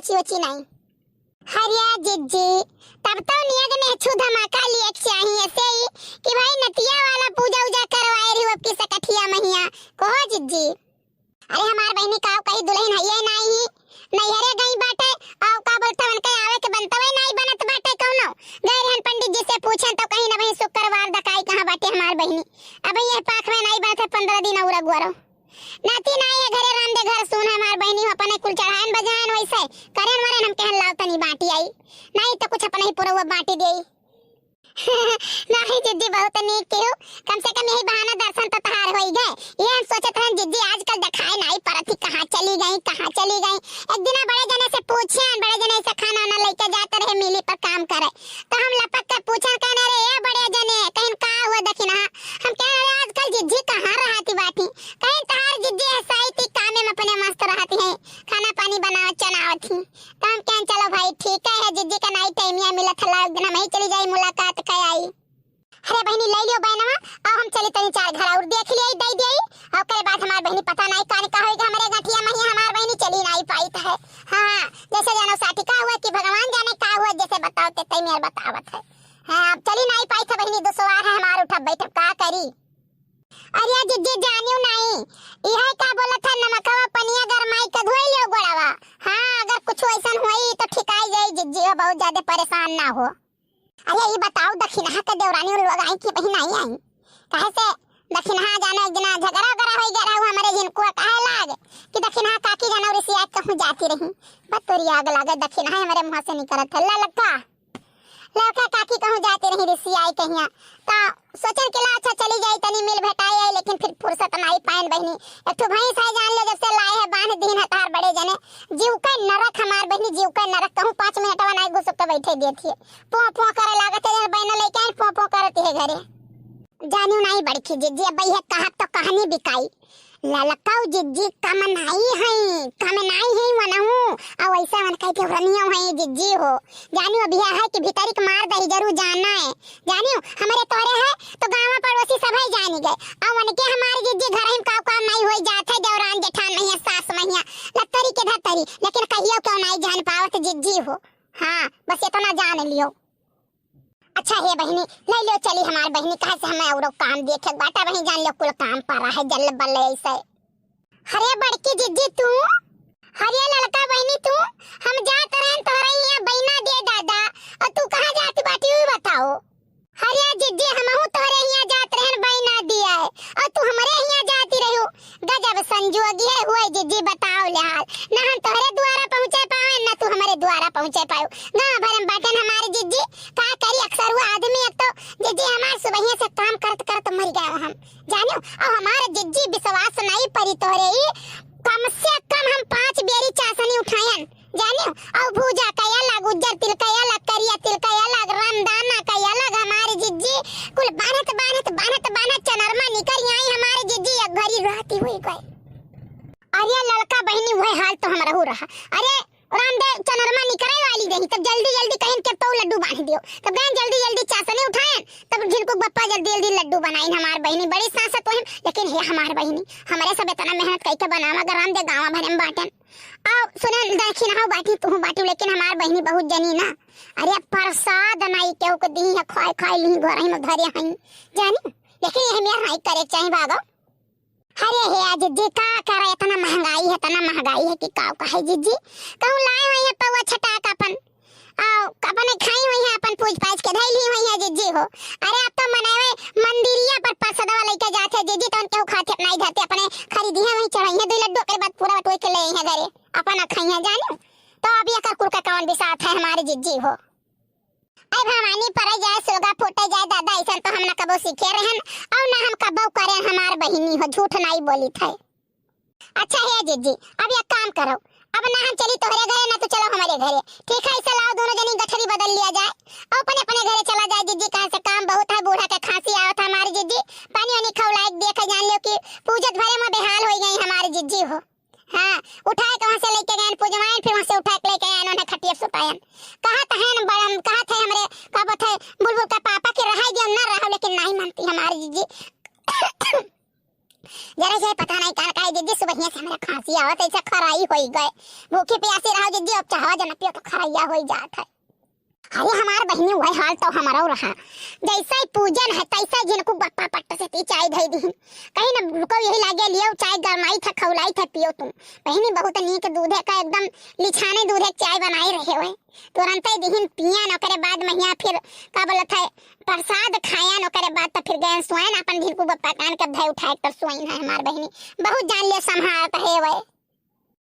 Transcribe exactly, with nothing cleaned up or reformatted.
सोची नहीं। हरिया जिज्जी, तब तो नियग में छू धमाका लिए के चाहिए से ही कि भाई नतिया वाला पूजा उजा करवाए रही अब की सकठिया महिया। कहो जिज्जी। अरे हमार बहिनी काव कही दुल्हन हइये नाई ही, नैहरे गई बाटे, अउ का बोलत उनके आवे के बनतवे नाई बनत बाटे कौनो। गए रहन पंडित जी से पूछन तो कहीं ना वहीं शुक्रवार दकाई कहाँ बाटे हमार बहिनी। अब ये पाख में नाई बनत है, पन्द्रह दिन और अगुआरो। नाती नाई है घरे, राम दे घर सुन है हमार बहिनी हो, अपने कुल चढ़ायन बजायन वैसे करेन वरेन हम कहन लाव तनी बाटी आई, नाई तो कुछ अपने ही पुरवा बाटी देई। नहीं जिज्जी, बहुत नीक केहू, कम से कम यही बहाना दर्शन तो तहार होई गए। ये हम सोचत रहन जिज्जी आजकल दिखाए नाई परत ही, कहाँ चली गई, कहाँ चली गई। एक दिना बड़े जने से पूछेन, बड़े जने से खाना वाना लेके जात रहे मिली पर काम करे, तो हम लपक के पूछेन कहने रे ए बड़े जने कहीं का हुआ दखिनहा। हम कहने रे आजकल जिज्जी कहाँ रहती बाटी, कहीं तहार जिज्जी है साई ती कामे में अपने मस्त रहती है, खाना पानी बनावत चनावत ही। तो हम कहन चलो भाई ठीक है, है जिज्जी का नाई टाइमिया मिलत हला, एक दिन हम ही चली जाई मुलाकात कर आई। अरे बहिनी ले लियो बहनवा, अब हम चली तनी चार घर और देख लिया दे दिया, और ओकरे बाद हमार बहिनी पता नहीं कान का होई हमरे गठिया में ही हमार बहिनी चली नहीं पाई है। हाँ, जैसे जानो साथी का हुआ कि भगवान जाने का हुआ, जैसे बताओ ते तई मेर बतावत है। हाँ, अब चली नहीं पाई था बहिनी, दुसवार है हमार उठब बैठब का करी। अरे जिज्जी जानियो नहीं, यह का बोलत है नमकवा पनिया गरमाई के धोई लियो गोड़वा। हाँ, अगर कुछ ऐसा हुई तो ठिकाई जाई जिज्जी हो, बहुत ज्यादा परेशान ना हो। अरे ई बताओ दखिनहा के देवरानी उन लोग आई कि बहिन आई आई? काहे से दखिनहा जानो एक दिना झगड़ा वगैरह होई गया रहा हमरे जिनको कहे लाग कि दखिनहा काकी जानो रिसिया कहूँ जाती रही। बतोरी आग लागे दखिनहा हमरे मुँह से निकलत है ललका। ललका काकी कहूँ जाती रही रिसिया आई कहिया। तो सोचन के ला अच्छा चली जाई तनी मिल भेटाई आई, लेकिन फिर फुर्सत नाई पायन बहिनी। एक ठो भैंस है जान लो जब से लाए है बांध दीन है तार बड़े जने। जीव का नरक हमार बहिनी, जीव का नरक कहूँ पाँच मिनट नाई घुस के बैठे देती है। पों पों करे लागत है, जन बहन लेके आइन पों पों करती है घरे। जानियो नाई बड़की जिज्जी, अब यह कहत तो कहानी बिकाई। ललकाऊ जिज्जी कम नाई है, कम नाई है वनहू। और वैसे मन कह के रनियो है जिज्जी हो। जानियो अब यह है कि भीतरी के मार दही जरूर जाना है। जानियो हमारे तोरे है तो गाँव पड़ोसी सब है जानी गए। और उनके हमारे जिज्जी घर में काव काम नाई होई जात है, देवरान जेठान नहीं है, सास नहीं है, लत्तरी के धत्तरी, लेकिन कहियो क्यों नाई जान पावत जिज्जी हो। हाँ, बस इतना जान लियो। अच्छा हे बहिनी, ले लो चली हमार बहिनी, कहे से हमें औरो काम देखे बाटा बहिनी, जान लो कुल काम परा है जल बल ऐसे। अरे बड़की जिज्जी तू, अरे ललका बहिनी तू, हम जात रहन तोहरे यहाँ बैना दे दादा, और तू कहाँ जात बाटी हुई बताओ। अरे जिज्जी हमहू तोहरे यहाँ जात रहन बैना दिया है, और तू हमरे यहाँ जाती रहो। गजब संजोगी है हुए जिज्जी, बताओ ले हाल। ना हम तोहरे द्वारा पहुँचे पावे, ना तू हमरे द्वारा पहुँचे पायो। गाँव भर में बाटन हमारे जिज्जी, का करी अक्सर हुआ आदमी। अब तो जिज्जी हमार सुबहिया से काम करत करत मर गया हम, जानियो। अब हमारे जिज्जी विश्वास नहीं परी तोहरे ही। कम से कम हम पाँच बेरी चासनी उठायन, जानियो। और भूजा का अलग, उज्जर तिल का अलग, करिया तिल का अलग, रामदाना का अलग, हमारे जिज्जी कुल बान्हत बान्हत बान्हत बान्हत चनरमा निकल आई हमारे जिज्जी, एक घड़ी रहती हुई गए। अरे ललका बहिनी, वह हाल तो हमरहू रहा। अरे रामदेव चनरमा निकरे वाली रही, तब जल्दी जल्दी कहिन के तो लड्डू बांध दियो, तब गए जल्दी जल्दी चासनी उठायन, तब झिनकू बप्पा जल्दी जल्दी लड्डू बनाइन। हमार बहिनी बड़ी सांसत वहिन, लेकिन हे हमार बहिनी, हमरे सब इतना मेहनत कई के बनावा, अगर रामदेव गाँव भरे में बाटन। आओ सुने, देखी ना हो बाटी, तू बाटी, लेकिन हमार बहिनी बहुत जनी ना। अरे प्रसाद नाई केहू के दी है, खाए खाए ली घर में धरे हई, जानी, लेकिन यह मेरा नाई करे के चाही भागो। अरे हे जिज्जी, का करे, इतना महंगाई है, इतना महंगाई है कि का कहे जिज्जी। कहूँ लाए हुई है पौवा छटाक अपन, आ, अपने खाई हुई है, अपन पूज पाज के धैली हुई है जिज्जी हो। अरे अब तो मनवे मंदिरिया पर परसदवा लेके जाते जिज्जी, तो उनके खाते नहीं धरते, अपने खरीदी है वही चढ़ाई है दो लड्डू, के बाद पूरा बटोर के ले आई है घरे, अपन खाई है जाने। तो अब ये कर कुल का कौन बिसात है हमारे जिज्जी हो। अरे भवानी परे जाए, सोगा फूटे जाए दादा, ऐसा तो हम ना कबो सीखे रहन और ना हम कबो करेन हमार बहिनी हो, झूठ नाई बोली थे। अच्छा हे जिज्जी, अब एक काम करो, अब ना हम चली तोहरे घरे ना तू चलो हमारे घरे, ठीक है? ऐसा लाओ दोनों जनी गठरी बदल लिया जाए और अपने अपने घरे चला जाए जिज्जी, कहाँ से काम बहुत है, बूढ़ा के खांसी आवत है हमारे जिज्जी, पानी वानी खौलाए के देखे जान लो कि पूजत भरे में बेहाल हो गई हमारे जिज्जी हो। हाँ, उठाए के वहाँ से लेके गए पूजवाएन, फिर वहाँ से उठा के लेके आए उन्हें खटिया सुताएन। कहा तो है न बड़म, कहा थे हमरे, का बोलत है, बुलबुल का पापा के रहाई दियो, ना रहो, लेकिन नहीं मानती हमारी जिज्जी। जरा ये पता नहीं कान का है जिज्जी, सुबह से हमरा खांसी आवत है, ऐसा खराई होइ गए। भूखी पियासी रहो जिज्जी, अब चाहवा जन पियो तो खरैया होइ जात है। अरे हमार बहिनी, वही हाल तो हमरो रहा। जैसे ही पूजन है, तैसे ही झिनकू बप्पा पट्ट से ती चाय धई दिहिन। कहीं न रुको, यही लागे लियो चाय, गरमाई था, खौलाई था, पियो तुम। बहिनी बहुत नीक दूधे का एकदम लिछाने दूधे के चाय बनाए रहे हुए। तुरंते दिहिन पियन, ओकरे बाद महिया फिर का बोलत है, प्रसाद खायन, ओकरे बाद तो फिर गयन सोयन, अपन झिनकू बप्पा कान के धय उठाए कर सोइन है हमार बहिनी। बहुत जान ले संभालत है वह।